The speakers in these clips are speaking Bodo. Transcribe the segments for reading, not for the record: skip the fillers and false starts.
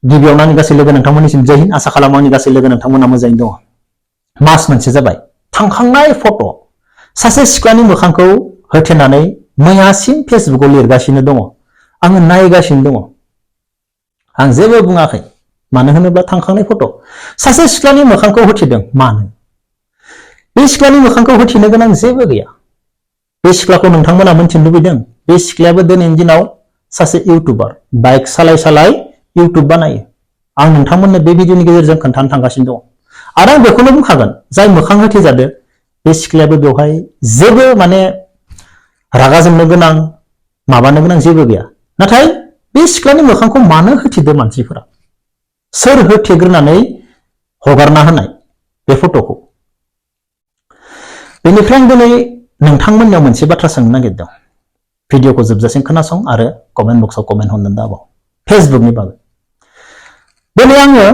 गिबियावनो आंनि गासै लोगो नोंथांमोननिसिम जय हिन्द आसा खालामो आंनि गासै लोगो नोंथांमोना मोजाङैनो दङ। मास मोनसे जाबाय थांखांनाय फट' सासे सिख्लानि मोखांखौ होथेनानै मैयासिम फेसबुकआव लिरगासिनो दङ। आङो नायगासिनो दङ। आं जेबो बुङाखै। मानो होनोब्ला थांखांनाय फट' सासे सिख्लानि मोखांखौ होथेदों। मानो? बे सिख्लानि मोखांखौ होथेनो गोनां जेबो गैया। बे सिख्लाखौ नोंथांमोना मिथिनो लुबैदों। बे सिख्लायाबो दिनैनि दिनाव सासे इउटुबार बाइक सालाय सालाय इउटुब बानायो। आं नोंथांमोननो बे भिडिअनि गेजेरजों खोन्थानो थांगासिनो दं। आरो आं बेखौनो बुंखागोन जाय मोखां होथेजादों बे सिख्लायाबो बेवहाय जेबो रागा जोंनो गोनां माबानो गोनां जेबो गैया। नाथाय बे सिख्लानि मोखांखौ मानो होथेदों मानसिफोरा? सोर होथेग्रोनानै हगारना होनाय बे फट'खौ? बेनिफ्राय आं दिनै नोंथांमोननियाव मोनसे बाथ्रा सोंनो नागिरदों। भिडिअखौ जोबजासिम खोनासं आरो कमेन्ट बक्सआव कमेन्ट हरनो दाबाव। फेसबुकनि बागै दिनै आङो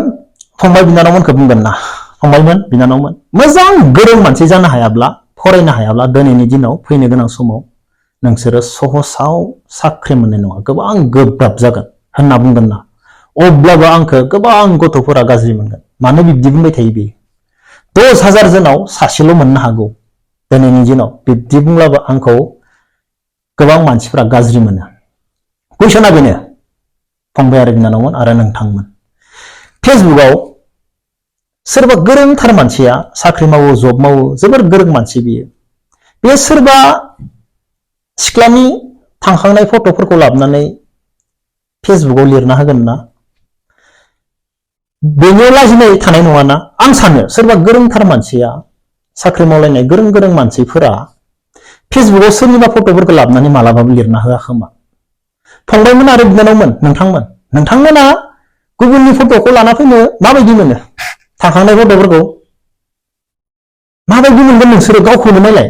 फंबाय बिनानावमोनखौ बुंगोन ना, फंबायमोन बिनानावमोन, मोजां गोरों मानसि जानो हायाब्ला फरायनो हायाब्ला दिनैनि दिनाव फैनो गोनां समाव नोंसोरो सहसाव साख्रि मोननाय नङा, गोबां गोब्राब जागोन होनना बुंगोन ना। अब्लाबो आंखौ गोबां गथ'फोरा गाज्रि मोनगोन। मानो बिब्दि बुंबाय थायो बेयो? 10,000 जोनाव सासेल' मोननो हागौ। दिनैनि दिनाव बिब्दि बुंब्लाबो आंखौ गोबां मानसिफोरा गाज्रि मोनो। कुइसना बेनो फंबाय आरो बिनानावमोन आरो नोंथांमोन, फेसबुकआव सोरबा गोरोंथार मानसिया साख्रि मावो, जब मावो, जोबोर गोरों मानसि बियो। बे सोरबा सिख्लानि थांखांनाय फट'फोरखौ लाबोनानै फेसबुकआव लिरना होगोन ना? बेनियाव लाजिनाय थानाय नङाना? आं सानो सोरबा गोरोंथार मानसिया, साख्रि मावलायनाय गोरों गोरों मानसिफोरा फेसबुकआव सोरनिबा फट'फोरखौ लाबोनानै मालाबाबो लिरना होआ खोमा। फंबायमोन आरो बिनानावमोन, नोंथांमोना गुबुननि फट'खौ लाना फैनो माबायदि मोनो? थांखांनाय फट'फोरखौ माबायदि मोनगोन नोंसोरो? गावखौनो नायलाय,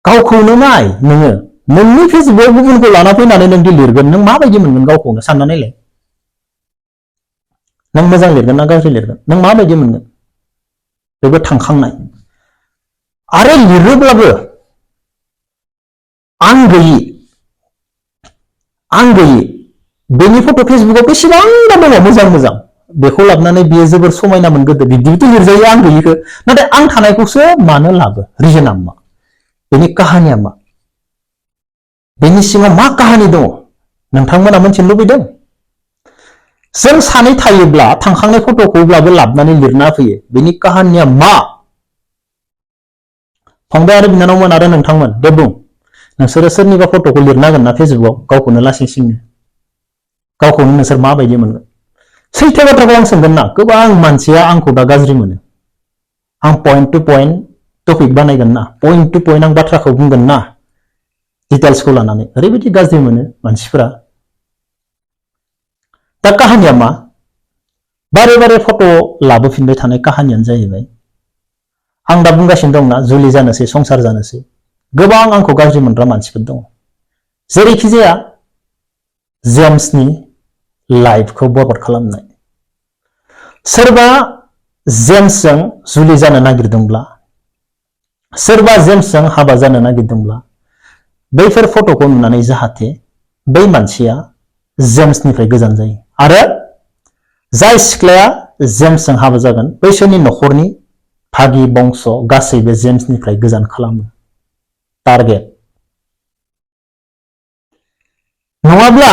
गावखौनो नाय नोङो। नोंनि फेसबुकआव गुबुनखौ लाना फैनानै नोंदि लिरगोन, नों माबायदि मोनगोन? गावखौनो सानना नायलाय। नों मोजां लिरगोन ना गाज्रि लिरगोन? नों माबायदि मोनगोन? बेबो थांखांनाय। आरो लिरोब्लाबो आं गैयि बेनि फट' फेसबुकआव बेसेबांबा दङ मोजां मोजां, बेखौ लाबोनानै बियो जोबोर समायनामोन गोदो, बिब्दिबोथ' लिरजायो आं गैयिखौ। नाथाय आं थानायखौसो मानो लाबो? रिजोना मा? बेनि काहानिया मा? बेनि सिङाव मा काहानि दङ? नोंथांमोना मिथिनो लुबैदों? जों सानै थायोब्ला थांखांनाय फट'खौब्लाबो लाबोनानै लिरना फैयो। बेनि काहानिया मा? फंबाय आरो बिनानावमोन आरो नोंथांमोन, दे बुं। नोंसोरो सोरनिबा फट'खौ लिरना होगोन ना फेसबुकआव गावखौनो लासिं सिंनो? गावखौनो नोंसोर माबायदि मोनगोन? सैथो बाथ्राखौ आं सोंगोन ना, गोबां मानसिया आंखौ दा गाज्रि मोनो। आं पइन्ट टु पइन्ट टपिक बानायगोन ना, पइन्ट टु पइन्ट आं बाथ्राखौ बुंगोन ना, डिटेल्सखौ लानानै ओरैबायदि गाज्रि मोनो मानसिफोरा। दा काहानिया मा? बारे बारे फट' लाबोफिनबाय थानाय काहानियानो जाहैबाय, आं दा बुंगासिनो दंना जुलि जानोसै, संसार जानोसै, गोबां आंखौ गाज्रि मोनग्रा मानसिफोर दङ। जेरैखि जाया जेम्सनि लाइफखौ बरबाद खालामनाय। सोरबा जेम्सजों जुलि जानो नागिरदोंब्ला, सोरबा जेम्सजों हाबा जानो नागिरदोंब्ला, बैफोर फट'खौ नुनानै जाहाथे बै मानसिया जेम्सनिफ्राय गोजान जायो। आरो जाय सिख्लाया जेम्सजों हाबा जागोन बैसोरनि न'खरनि भागि बंस गासैबो जेम्सनिफ्राय गोजान खालामो। टारगेट। नङाब्ला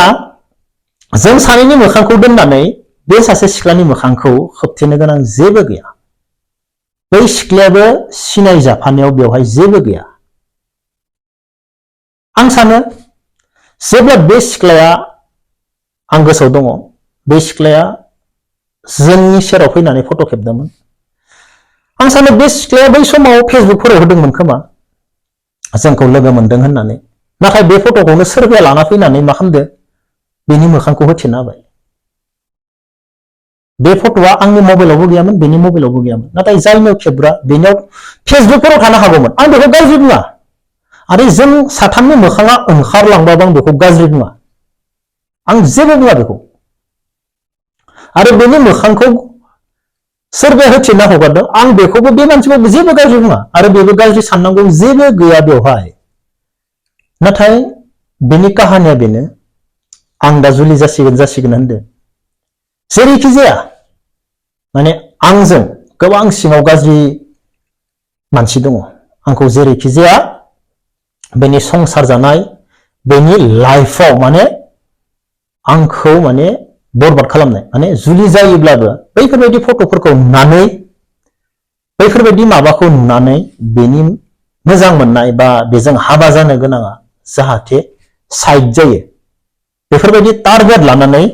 जों सानैनि मोखांखौ दोननानै बे सासे सिख्लानि मोखांखौ खोबथेनो गोनां जेबो गैया। बै सिख्लायाबो सिनाय जाफानायाव बेवहाय जेबो गैया। आं सानो जेब्ला बे सिख्लाया, आं गोसोआव दङ, बे सिख्लाया जोंनि सेराव फैनानै फट' खेबदोंमोन। आं सानो बे सिख्लाया बै समाव फेसबुकफोराव होदोंमोन खोमा जोंखौ लोगो मोनदों होननानै। नाथाय बे फट'खौनो सोरबाया लाना फैनानै मा खालामदो? बेनि मोखांखौ होथेना होबाय। बे फट'आ आंनि मबाइलावबो गैयामोन, बेनि मबाइलावबो गैयामोन। नाथाय जायनो खेबग्रा बेनियाव फेसबुकफोराव थानो हागौमोन। आं बेखौ गाज्रि बुङा। आरो जों साथामनि मोखाङा ओंखारलांबाबो आं बेखौ गाज्रि बुङा। आं जेबो बुङा बेखौ। आरो बेनि मोखांखौ सोरबाया होथेना हगारदों, आं बेखौबो बे मानसिखौ जेबो गाज्रि बुङा। आरो बेबो गाज्रि साननांगौ जेबो गैया बेवहाय। नाथाय बेनि काहानिया बेनो, आं दा जुलि जासिगोन होनदो जेरैखि जाया माने आंजों गोबां सिङाव गाज्रि मानसि दङ आंखौ जेरैखि जाया बेनि संसार जानाय बेनि लाइफआव माने आंखौ माने बरबाद खालामनाय माने जुलि जायोब्लाबो बैफोरबायदि फट'फोरखौ नुनानै बैफोरबायदि माबाखौ नुनानै बेनि मोजां मोननाय बा बेजों हाबा जानो गोनाङा जाहाथे साइड जायो बेफोरबायदि टारगेट लानानै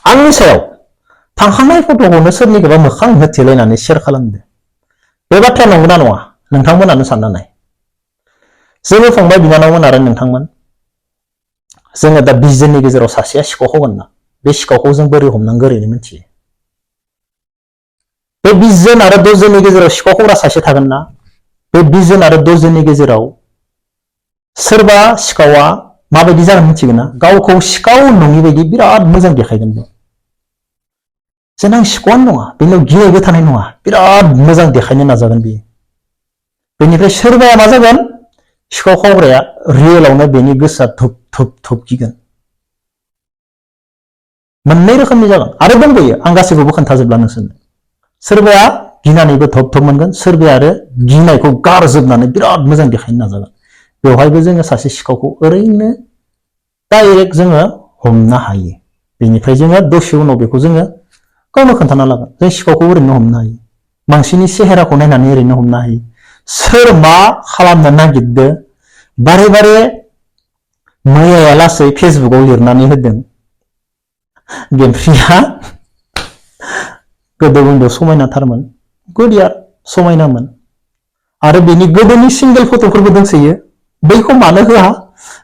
आंनि सायाव थांखांनाय फट'खौनो सोरनिखौबा मोखां होथेलायनानै शेयार खालामदो बे बाथ्राया नंगौना नङा नोंथांमोनानो सानना नाय जोङो फंबाय बिनानावमोन आरो नोंथांमोन जोङो दा 20 जननि गेजेराव सासेया सिखाव खावगोन ना बे सिखावखौ जों बोरै हमनांगौ ओरैनो मिथियो बे 20 जन आरो 10 जननि गेजेराव सिखाव खावग्रा सासे थागोन ना बे 20 जन आरो 10 जननि गेजेराव सोरबा सिखावा माबायदि जानो मिथिगोन ना गावखौ सिखाव नङि बायदि बिराद मोजां देखायगोन बे जेन आं सिखावानो नङा बेनाव गिनायबो थानाय नङा बिराद मोजां देखायनो नाजागोन बियो बेनिफ्राय सोरबाया मा जागोन सिखाव खावग्राया रियेलावनो बेनि गोसोआ थुब गिगोन मोननै रोखोमनि जागोन आरो दंबायो आं गासैखौबो खोन्थाजोबला नोंसोरनो सोरबाया गिनानैबो थब मोनगोन सोरबाया आरो गिनायखौ गारजोबनानै बिराद मोजां देखायनो नाजागोन बेवहायबो जोङो सासे सिखावखौ ओरैनो डाइरेक्ट जोङो हमनो हायो बेनिफ्राय जोङो दसे उनाव बेखौ जोङो गावनो खोन्थाना लागोन जों सिखावखौ ओरैनो हमनो हायो मानसिनि सेहेराखौ नायनानै ओरैनो हमनो हायो सोर मा खालामनो नागिरदों बारे मैया लासै फेसबुकाव लिरनानै होदों गेमफ्रिया गोदो उन्दैयाव समायनाथारमोन गुदिया समायनामोन आरो बेनि गोदोनि सिंगेल फट'फोरबो दंसोयो बैखौ मानो होआ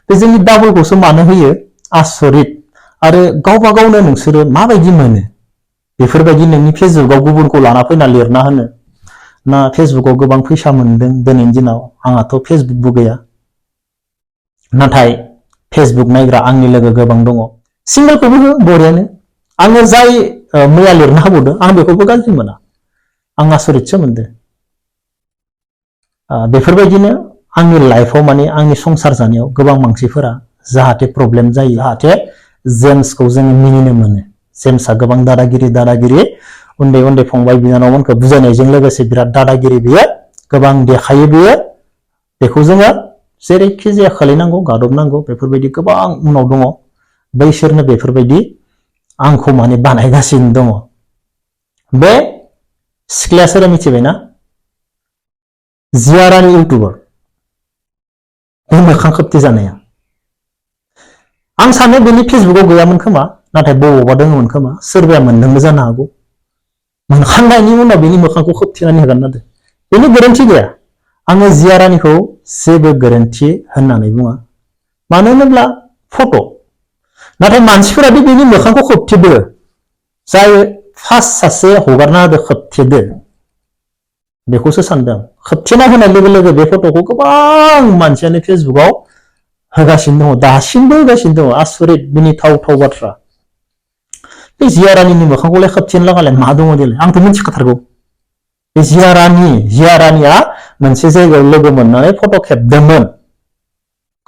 बे जोंनि डाबलखौसो मानो होयो आसरित आरो गावबा गावनो नोंसोरो माबायदि मोनो बेफोरबायदि नोंनि फेसबुकाव गुबुनखौ लाना फैना लिरना होनो ना फेसबुकाव गोबां फैसा मोनदों दिनैनि दिनाव आंहाथ' फेसबुकबो गैया नाथाय फेसबुक नायग्रा आंनि लोगो गोबां दङ सिंगेलखौबो हो बरियानो आङो जाय मैया लिरना होबावदों आं बेखौबो गाज्रि मोना आं आसरितसो मोनदों बेफोरबायदिनो आंनि लाइफआव माने आंनि संसार जानायाव गोबां मानसिफोरा जाहाथे प्रब्लेम जायो जाहाथे जेम्सखौ जोङो मिनिनो मोनो जेम्सआ गोबां दादागिरि उन्दै फंबाय बिनानावमोनखौ बुजायनायजों लोगोसे बिराद दादागिरि बियो गोबां देखायो बियो बेखौ जोङो जेरैखि जाया खालायनांगौ गादबनांगौ बेफोरबायदि गोबां उनाव दङ बैसोरनो बेफोरबायदि आंखौ माने बानायगासिनो दङ बे सिख्लाया सोरो मिथिबायना जियारानि इउटुबार बे मोखां खोबथे जानाया आं सानो बेनि फेसबुकाव गैयामोन खोमा नाथाय बबावबा दङमोन खोमा सोरबाया मोनदोंबो जानो हागौ मोनखांनायनि उनाव बेनि मोखांखौ खोबथेनानै हगारना दोन बेनि गोरोन्थि गैया आङो जियारानिखौ जेबो गोरोन्थि होननानै बुङा मानो होनोब्ला फट' नाथाय मानसिफोरादि बेनि मोखांखौ खोबथेदो जाय फार्स्ट सासे हगारना होदो खोबथेदो बेखौसो सानदों खोबथेना होनाय लोगो बे फट'खौ गोबां मानसियानो फेसबुकाव होगासिनो दङ दासिमबो होगासिनो दङ आसरित मिनिथाव बाथ्रा बे जियारानिनि मोखांखौलाय खोबथेनो लागालाय मा दङ देलाय आंथ' मिथिखाथारगौ बे जियारानिया मोनसे जायगायाव लोगो मोननानै फट' खेबदोंमोन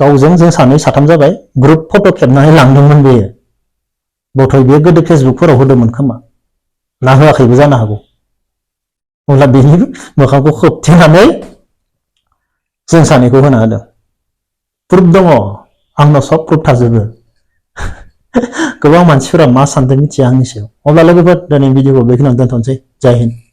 गावजों जों सानै साथाम जाबाय ग्रुप फट' खेबनानै लांदोंमोन बेयो बथय बेयो गोदो फेसबुकफोराव होदोंमोन खोमा ना होआखैबो जानो हागौ अब्ला बेनि मोखांखौ खोबथेनानै जों सानैखौ होना होदों प्रुफ दङ आंनाव सब प्रुफ थाजोबो गोबां मानसिफोरा मा सानदों मिथिया आंनि सायाव अब्ला लोगोफोर दिनै भिडिअखौ बेखिनियावनो दोनथ'नोसै जय हिन्द